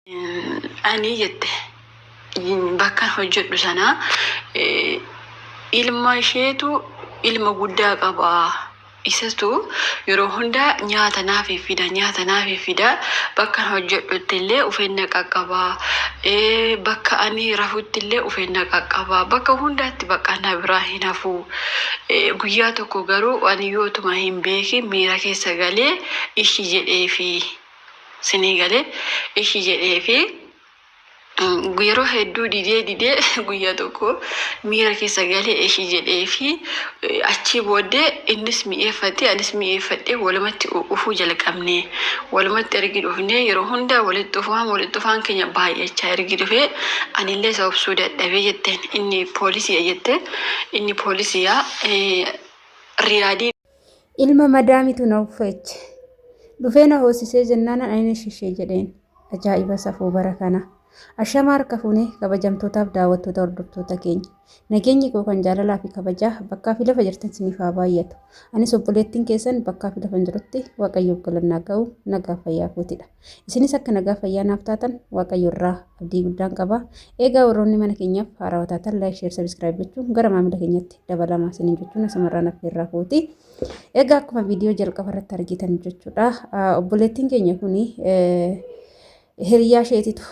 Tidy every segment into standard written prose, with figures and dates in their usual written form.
Ani jette bakkan hojjedhu sana ilma isheetu ilma guddaa qaba. Isatu yeroo hunda nyaata naaf fida, nyaata naaf fida. Bakkan hojjedhutti illee ufeen na qaqqaba. Bakka ani rafutti illee ufeen na qaqqaba. Bakka hundaatti bakka na biraa hin hafu. Guyyaa tokko garuu ani yootuma hin beekin miira keessa galee ishi jedheefi. Sinii galee ishi jedheefi yeroo hedduu didee didee guyyaa tokko miira keessa galee ishi jedheefi achii booddee innis mi'eeffate anis mi'eeffadhee walumatti dhufuu jalqabne. Walumatti ergi dhufnee yeroo hundaa walitti dhufaan walitti dhufaan keenya baay'achaa ergi dhufee anillee isa obsuu dadhabee jetteen inni poolisiidha jette inni poolisiidha riyaadii. Ilma madaamitu na uffeeche. Dhufee na hoosisee jennaanan ani na shishee jedheen. Ajaa'iba safuu bara kana. Ashamaa harka fuunee kabajamtootaaf daawwattoota hordoftoota keenya. Nageenyi koo kan jaalalaa fi kabajaa bakkaa fi lafa jirtan siniif haa baay'atu. Anis obboleettiin keessan bakkaa fi lafan jirutti Waaqayyoof galannaa ga'u nagaa fayyaa kootidha. Isinis akka nagaa fayyaa naaf taatan Waaqayyo irraa abdii guddaan qaba. Eegaa warroonni mana keenyaaf haarawaa taatan like, share, subscribe gochuun gara maamila keenyatti dabalamaa isiniin jechuun asumarraan affeerraa kooti. Egaa akkuma viidiyoo jalqaba irratti argitan jechuudha. Obboleettiin keenya kun hiriyaa isheetitu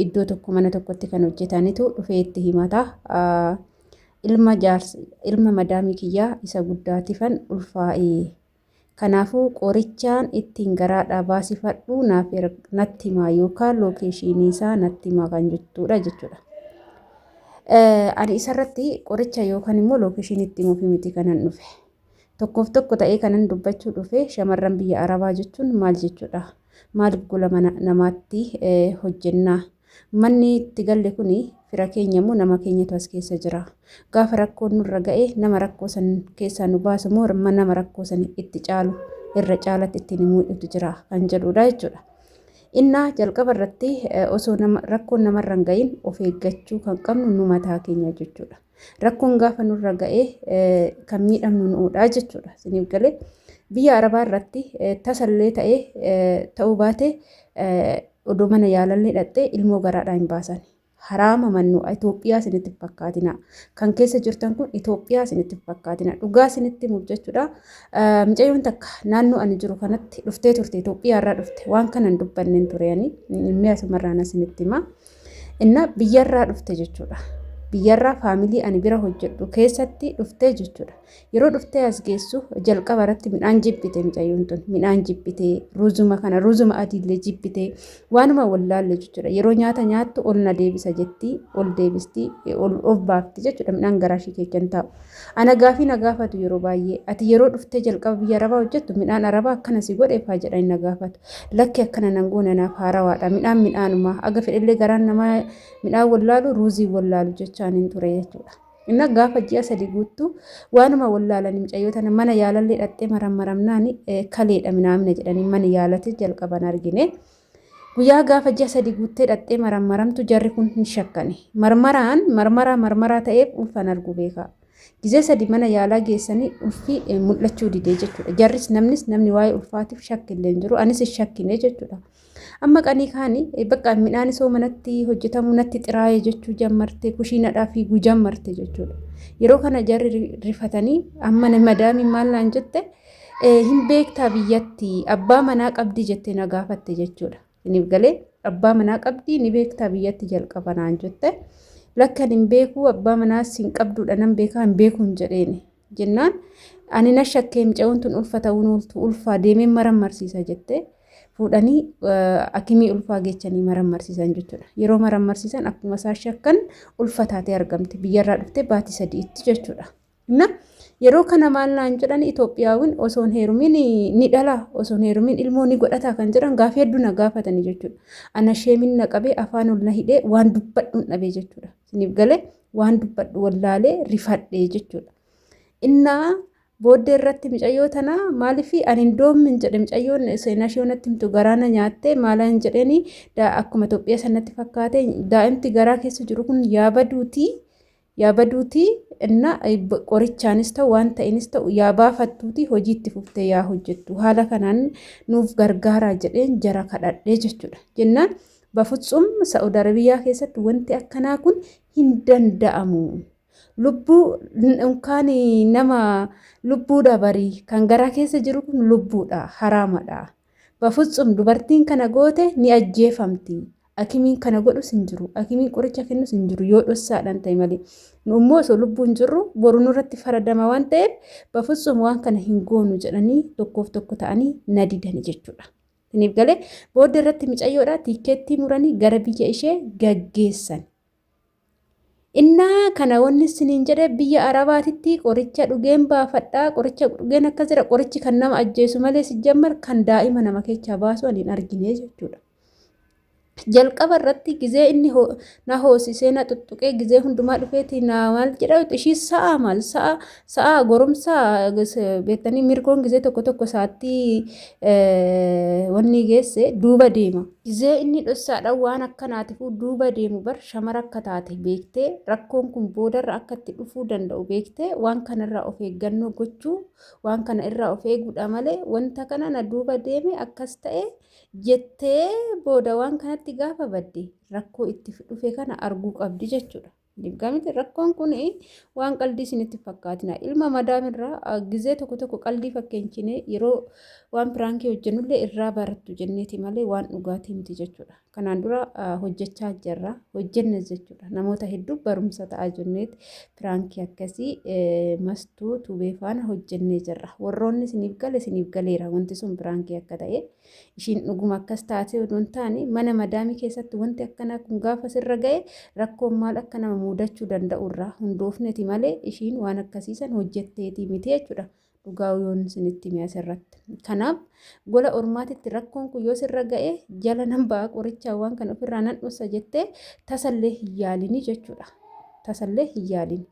iddoo tokko mana tokkotti kan hojjetanitu dhufee itti himata. Ilma jaarsa ilma madaamii kiyyaa isa guddaatifan ulfaa'e. Kanaafuu qorichaan ittiin garaadhaa baasifadhu naaf natti himaa yookaan lookeeshinii isaa natti himaa kan jettuudha jechuudha. Ani isarratti qoricha yookaan immoo lookeeshinii itti himuufi miti kanan dhufe. Tokkoof tokko ta'ee kanan dubbachuu dhufe shamarran biyya Arabaa jechuun maal jechuudha? Maaliif gola mana namaatti hojjennaa? Manni itti galle kuni fira keenya moo nama keenyatu as keessa jira? Gaafa rakkoon nurra ga'e nama rakkoo san keessaa nu baasu moo nama rakkoo san itti caalu irra caalatti ittiin miidhutu jira kan jedhudha jechuudha. Innaa jalqaba irratti osoo nama rakkoon namarra hin ga'iin of eeggachuu kan qabnu nu mataa keenya jechuudha. Rakkoon gaafa nurra ga'e kan miidhamnu nu'uudha jechuudha. Isiniif galee biyya Arabaa irratti tasallee ta'ee ta'uu baate odoo mana yaalallee dhaqxee ilmoo garaadhaa hin baasan. Haraama mannu'a Itoophiyaa isinitti hin fakkaatina. Kan keessa jirtan kun Itoophiyaa isinitti hin fakkaatina. Dhugaa isinitti himuuf jechuudha. Mucayyoon takka naannoo ani jiru kanatti dhuftee turte Itoophiyaa irraa dhufte. Waan kana hin dubbanneen ture ani. Mi'a asumarraan isinitti hima. Inna biyyarraa dhufte jechuudha. Biyyarraa faamilii ani bira hojjedhu keessatti dhuftee jechuudha. Yeroo dhuftee as geessu jalqaba irratti midhaan jibbite mucayyoon tun. Midhaan jibbite ruuzuma kana ruuzuma adiillee jibbite waanuma wallaalle jechuudha. Yeroo nyaata nyaattu ol na deebisa jetti ol deebisti ol of baafti jechuudha. Midhaan garaa ishii keessa hin taa'u. Ana gaafii na gaafatu yeroo baay'ee ati yeroo dhuftee jalqaba biyya arabaa hojjettu midhaan arabaa akkana si godhe faa jedhanii na gaafatu. Lakki akkana nan goone anaaf haarawaadha. Midhaan midhaanuma aga fedhellee garaan namaa midhaan wallaalu ruuzii wallaalu jechaan hin ture jechuudha. Inna gaafa ji'a sadi guuttu waanuma wallaalani mucayyoo tana mana yaalallee dhaqxee marammaramnaan kaleedha minaamina jedhanii mana yaalate jalqaban argine. Guyyaa gaafa ji'a sadi guuttee dhaqxee marammaramtu jarri kun hin shakkani. Marmaraan marmaraa marmaraa ta'eef ulfan argu beekaa. Gizee sadi mana yaalaa geessanii ulfi mul'achuu didee jechuudha. Jarris namnis namni waa'ee ulfaatiif shakkillee hin jiru. Anis hin shakkine jechuudha. Amma qanii kaani bakka midhaan isoo manatti hojjetamuu natti xiraa'ee jechuu jammartee kushiinadhaa fiiguu jammarte jechuudha. Yeroo kana jarri rifatanii amma madaamiin maal naan jette hin beektaa biyyatti abbaa manaa qabdii jettee na gaafatte jechuudha. Isiniif galee abbaa manaa qabdii ni beektaa biyyatti jalqaba naan jette. Lakkan hin beekuu abbaa manaas hin qabduudha nan beekaa hin beekuun jedheeni. Jennaan ani na shakkee mucayoon tun ulfa ta'uun ooltu ulfaa deemee marammarsiisa jette fuudhanii akimii ulfaa geechanii marammarsiisan jechuudha. Yeroo marammarsiisan akkuma isaan shakkan ulfa taatee argamte biyyarraa dhuftee baatii sadiitti jechuudha. Na yeroo kana maal naan jedhan Itoophiyaawin osoo hin heerumin ni dhala osoo hin heerumin ilmoo ni godhata kan jedhan gaafii hedduu na gaafatanii jechuudha. Ana sheemin na qabee afaan ol na hidhee waan dubbadhuun dhabee jechuudha. Isiniif galee waan dubbadhu wallaalee rifadhee jechuudha. Innaa booddee irratti micayyoo tana maaliif ani hin doommin jedhe micayyoon seenaa ishee natti himtu garaa na nyaatte maalaan jedheeni akkuma Itoophiyaa sanatti fakkaate daa'imti garaa keessa jiru kun yaa baduutii. Yaa baduutii inna qorichaanis ta'u waan ta'inis ta'u yaa baafattuutii hojii itti fuftee yaa hojjettu haala kanaan nuuf gargaaraa jedheen jara kadhadhee jechuudha. Jennaan bafutsum Sa'ud Arabiyaa keessatti wanti akkanaa kun hin danda'amu. Lubbuu unkaan nama lubbuudha barii kan garaa keessa jiru kun lubbuudha haraamadha. Bafutsum dubartiin kana goote ni ajjeefamti. Akimiin kana godhus hin jiru. Akimiin qoricha kennus hin jiru yoo dhossaadhaan ta'e malee. Nu immoo osoo lubbuun jirru boru nurratti faradama waan ta'eef bafutsum waan kana hin goonu jedhanii tokkoof tokko ta'anii na didani jechuudha. Isiniif galee booda irratti micayyoodha tiikkeettii muranii gara biyya ishee gaggeessan. Innaa kana wanni isiniin jedhe biyya Arabaatitti qoricha dhugeen baafadha qoricha dhugeen akkas jedha qorichi kan nama ajjeesu malee sijjammar kan daa'ima nama keessaa baasu ani hin argine jechuudha. Jalqaba irratti gizee inni na hoosisee na tuttuqee gizee hundumaa dhufeeti na maal jedha ishii sa'a maal sa'a sa'a goromsa beektanii mirgoon gizee tokko tokko sa'aatti wanni geesse duuba deema. Gizee inni dhossaadhaan waan akkanaatifuu duuba deemu bar shamara akka taate beektee rakkoon kun boodarra akka itti dhufuu danda'u beektee waan kanarraa of eeggannoo gochuu waan kana irraa of eeguudha malee wanta kana na duuba deeme akkas ta'e jettee booda waan kanatti gaafa badde rakkoo itti dhufe kana arguu qabdi jechuudha. Miti rakkoon kun waan qaldii isinitti fakkaatina. Ilma madaamirraa gizee tokko tokko qaldii fakkeenchine yeroo waan piraankii hojjennullee irraa barattu jenneeti malee waan dhugaatii miti jechuudha. Kanaan dura hojjechaa jirra hojjennes jechuudha. Namoota hedduu barumsa ta'aa jenneeti piraankii akkasii mastuu tubee faana hojjennee jirra. Warroonni isiniif gale isiniif galeera wanti sun piraankii akka ta'e. Ishiin dhuguma akkas taatee odoo hin taane mana madaamii keessatti wanti akkanaa kun gaafa sirra ga'e rakkoon maal akka nama muudachuu danda'u irraa hundoofneti malee ishiin waan akkasiisan hojjetteetii miti jechuudha. Dhugaa yoon isinitti hime asirratti. Kanaaf gola ormaatitti rakkoon kun yoo sirra ga'e jala nan ba'a qorichaa waan kana ofirraa nan dhossa jettee tasallee hin yaalini jechuudha. Tasallee hin yaalini.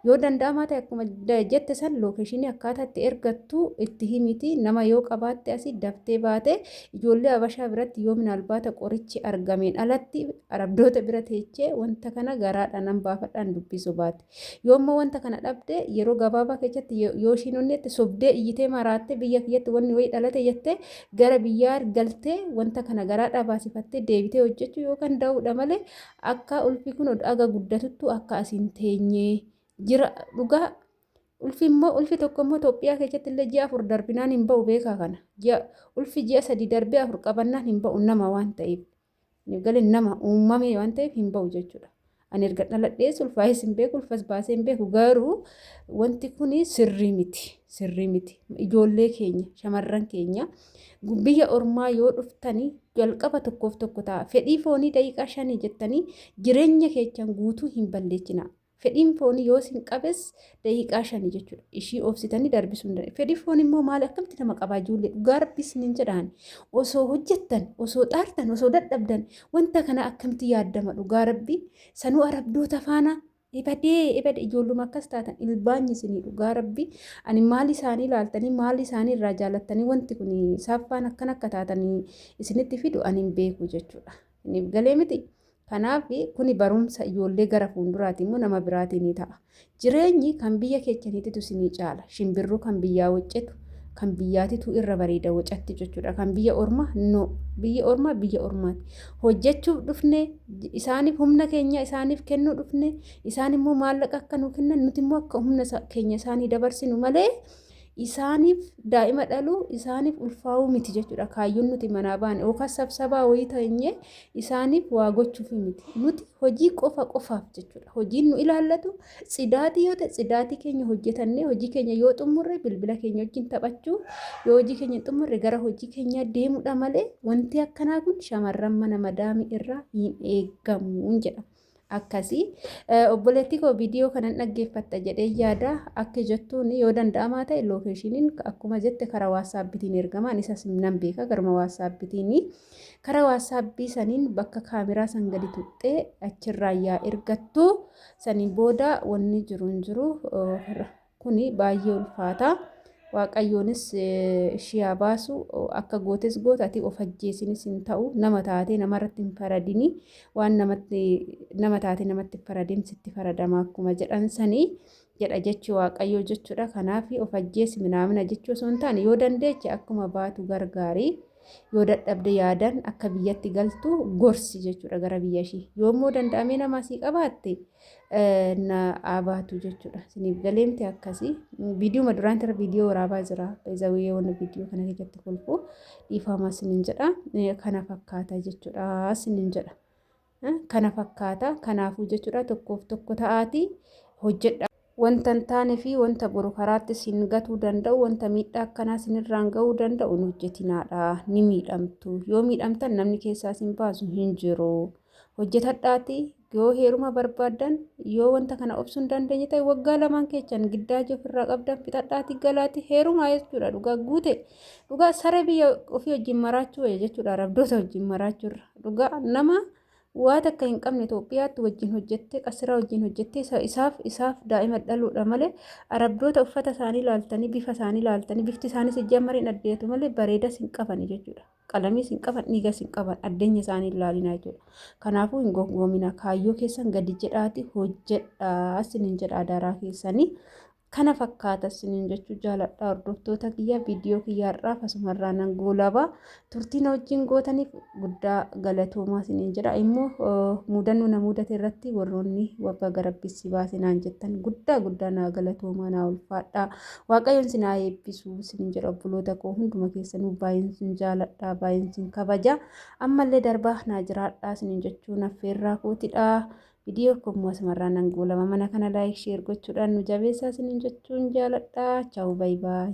Yoo danda'amaa ta'e akkuma jette san lookeeshinii akkaataa itti ergattu itti himiti nama yoo qabaatte asii daftee baate ijoollee Habashaa biratti yoo minaalbaata qorichi argameen alatti Arabdoota bira teechee wanta kana garaadhaan nan baafadhaan dubbisu baate. Yoo immoo wanta kana dhabde yeroo gabaabaa keessatti yoo ishiin onnetti sobdee iyyitee maraatte biyya kiyyatti wanni wayii dhalate jettee gara biyyaa galtee wanta kana garaadhaa baasifattee deebitee hojjechuu yoo kan da'uudha malee Akka ulfi kun aga guddatuttu akka as hin teenye jira dhugaa. Ulfi immoo ulfi tokko immoo Itoophiyaa keessatti illee ji'a 4 darbinaan hin ba'u beekaa kana. Ji'a ulfi ji'a 3 darbee 4 qabannaan hin ba'u nama waan ta'eef. Galee nama uumamee waan ta'eef hin ba'u jechuudha. Ani erga dhaladhees ulfaa'ees hin beeku ulfas baasee hin beeku garuu wanti kun sirrii miti sirrii miti. Ijoollee keenya shamarran keenya biyya ormaa yoo dhuftanii jalqaba tokkoof tokko ta'a. Fedhii foonii daqiiqaa shanii jettanii jireenya keechan guutuu hin balleechinaa. Fedhiin foonii yoo isin qabes daqiiqaa shanii jechuudha. Ishii obsitanii darbisuu hin danda'u. Fedhii foonii immoo maal akkamitti nama qabaa ijoollee dhugaa rabbii isiniin jedhaan osoo hojjettan osoo xaartan osoo dadhabdan wanta kana akkamitti yaaddama dhugaa rabbii sanuu arabdoota faana Ebadee ebade ijoolluma akkas taatan ilbaanyi isinii dhugaa rabbi ani maal isaanii ilaaltanii maal isaanii irraa jaalattanii wanti kun saaffaan akkan akka taatanii isinitti fidu ani hin beeku jechuudha. Isiniif galee miti. Kanaaf kuni barumsa ijoollee gara fuulduraati immoo nama biraatiin ni ta'a. Jireenyi kan biyya keechaniititu isinii caala. Shimbirroo kan biyyaa waccetu kan biyyaatitu irra bareeda wacatti jechuudha. Kan biyya ormaa no. Biyya ormaa biyya ormaati. Hojjechuuf dhufne isaaniif humna keenya isaaniif kennuu dhufne isaan immoo maallaqa akka nu kennan nuti immoo akka humna keenya isaanii dabarsinu malee isaaniif daa'ima dhaluu isaaniif ulfaa'uu miti jechuudha. Kaayyoon nuti manaa baane yookaan sabsabaa wayii teenyee isaaniif waa gochuuf miti. Nuti hojii qofa qofaaf jechuudha. Hojiin nu ilaallatu tsidaatii yoo ta'e tsidaatii keenya hojjetannee hojii keenya yoo xumurre bilbila keenya wajjin taphachuu yoo hojii keenya xumurre gara hojii keenyaa deemuudha malee wanti akkanaa kun shamarran mana madaamii irraa hin eegamu jedha. Akkasii obboleettii koo viidiyoo kanan dhaggeeffatta jedhee yaada akka jettuun yoo danda'amaa ta'e lookeeshiniin akkuma jette karaa waatsaappiitiin ergamaan isas nan beeka garuma waatsaappiitiin karaa waatsappii saniin bakka kaameraa san gadi tuqxee achirraa yaa ergattu saniin booda wanni jiru hin jiru kuni baay'ee ulfaata. Waaqayyoonis ishii haa baasu. Akka gootes goota ati of ajjeesinis hin ta'u. Nama taatee namarratti hin faradini. Waan namatti nama taatee namatti hin faradin sitti faradama akkuma jedhan sanii jedha jechi Waaqayyoo jechuudha. Kanaaf of ajjeesi minaamina jechuu osoo hin taane yoo dandeeche akkuma baatu gargaari. Yoo dadhabde yaadan akka biyyatti galtu gorsi jechuudha gara biyya ishii. Yoo immoo danda'amee nama asii qabaatte na haa baatu jechuudha. Isiniif galee miti akkasii. Viidiyoo duraan tara viidiyoo waraabaa jira. Beezawii wanna viidiyoo kana keessatti kolfu dhiifama isiniin jedha. Kana fakkaata jechuudha isiniin jedha. Kana fakkaata. Kanaafuu jechuudha tokkoof tokko ta'aatii hojjedha. Wanta hin taane fi wanta boru karaatti isin gatuu danda'u, wanta miidhaa akkanaa isinirraan ga'uu danda'u hin hojjetinaadha. Ni miidhamtu. Yoo miidhamtan namni keessaa isin baasu hin jiru. Hojjetadhaatii yoo heeruma barbaaddan yoo wanta kana obsuu hin dandeenye ta'e waggaa lamaan keessan giddaajii ofirraa qabdan fixadhaatii galaatii heerumaa jechuudha. Dhugaa guute dhugaa saree biyya ofii wajjin maraachuu wayya jechuudha. Arabdoota wajjin maraachuurra dhugaa nama waa takka hin qabne Itoophiyaatti wajjin hojjettee qasiraa wajjin hojjettee isaaf isaaf daa'ima dhaluudha malee arabdoota uffata isaanii ilaaltanii bifa isaanii ilaaltanii bifti isaanii sijjamariin addeetu malee bareedas hin qabani jechuudha. Qalamiis hin qaban dhiigas hin qaban addeenya isaanii ilaalinaa jechuudha. Kanaafuu hin gowwoomina kaayyoo keessan gadi jedhaati hojjedhaa isiniin jedha adaraa keessanii. Kana fakkaata isiniin jechuu jaaladha hordoftoota kiyya viidiyoo kiyya har'aaf asumarraa nan goolaba. Turtii na wajjin gootaniif guddaa galatoomaa isiniin jedha. Immoo mudannoo na mudate irratti warroonni waggaa rabbi si baase naan jettan guddaa guddaa naa galatoomaa naa ulfaadha. Waaqayyoon isin haa eebbisu isiniin jedha obboloota koo hunduma keessanuu baay'een isin jaaladha baay'een isin kabaja. Ammallee darbaa naa jiraadha isiniin jechuun affeerraa kootidha. Viidiyoo koo immoo asumarraa nan goolaba. Mana kana like share gochuudhaan nu jabeessaa isiniin jechuun jaaladha. Chaawu bye bye.